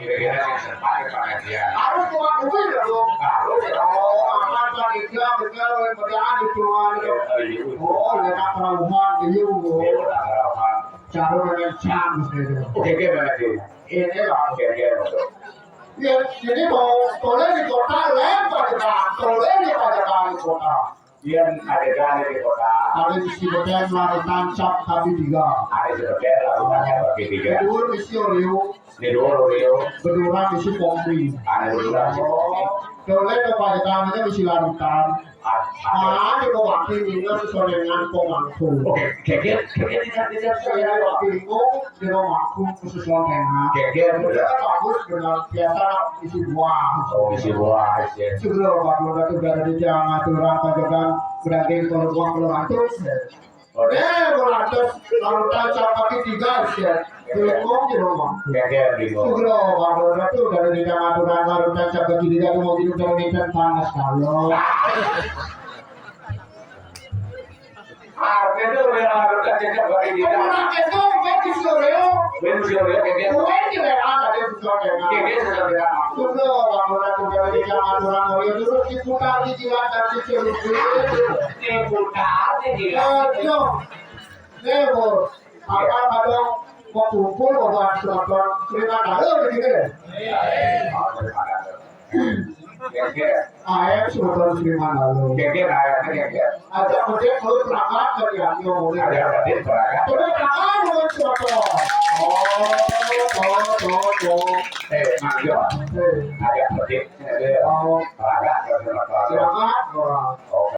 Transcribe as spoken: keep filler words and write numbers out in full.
Kira-kira yang sempat ya pengajian. Harus kuat duit ya, Bro. Harus ya. Oh, aman panitia betul, berjalan di tuan itu. Oh, ya, nak perauhan, iya, Bro. Iya, nak perauhan. Cara dengan jam, gitu. Oke, oke, mana sih? Ini, Bang. Oke, oke, Bang. Ya, jadi mau toleh di kota, lem Pajakan. Toleh di Pajakan di kota. Yang ada gane di kota. Ada di Sibeten, larutan cap kaki tiga. Ada Sibeten, larutan cap kaki tiga. Dulu misi Oreo. Di dulu Oreo. Beduran misi Pompi. Ada beduran misi Pompi. Toleh ke Pajakan itu misi larutan. Ah, di Pompi ini sesuai dengan pemangku. Oke, geger, geger, tidak, tidak, saya bingung. Di rumahku khusus lontengan. Geger, udah. Bagus dengan biasa isi buah. Oh, isi buah, isi. Sudah, Pak, udah tuh dari tiang aturan pajakan berarti kalau uang belum atus ya. Oke. Eh, kalau atus, kalau tak cap kaki tiga ya. Bingung di rumah. Geger, bingung. Sudah, Pak, udah tuh dari tiang aturan kalau tak cap kaki tiga mau hidup dalam medan panas kalau. Artinya udah harus kerja bagi dia. Orang itu, gue di Suryo. Gue di Suryo, kayak gitu. Gue di W A tadi, Suryo, kayak gitu. Kayak gitu, Suryo, kayak gitu. Sudah, bangunan udah di jalan orang Suryo, terus diputar di jilat dan di Suryo. Diputar di jilat. Aduh. Nih, Bu. Apa, iya, kadang mau kumpul, mau bahas surat Sri Mandala, gitu deh. Iya. Geger. Aem semeton Sri Mandala. Geger, aem, geger. Aja mungkin lu terangkat ke dia, dia mau. Ada tadi terangkat. Coba terangkat dengan suatu. Oh, oh, oh, oh. Eh, Mang Jon. Eh. Ada petik, ada. Oh. Terangkat ke surat. Terangkat, orang. Oh.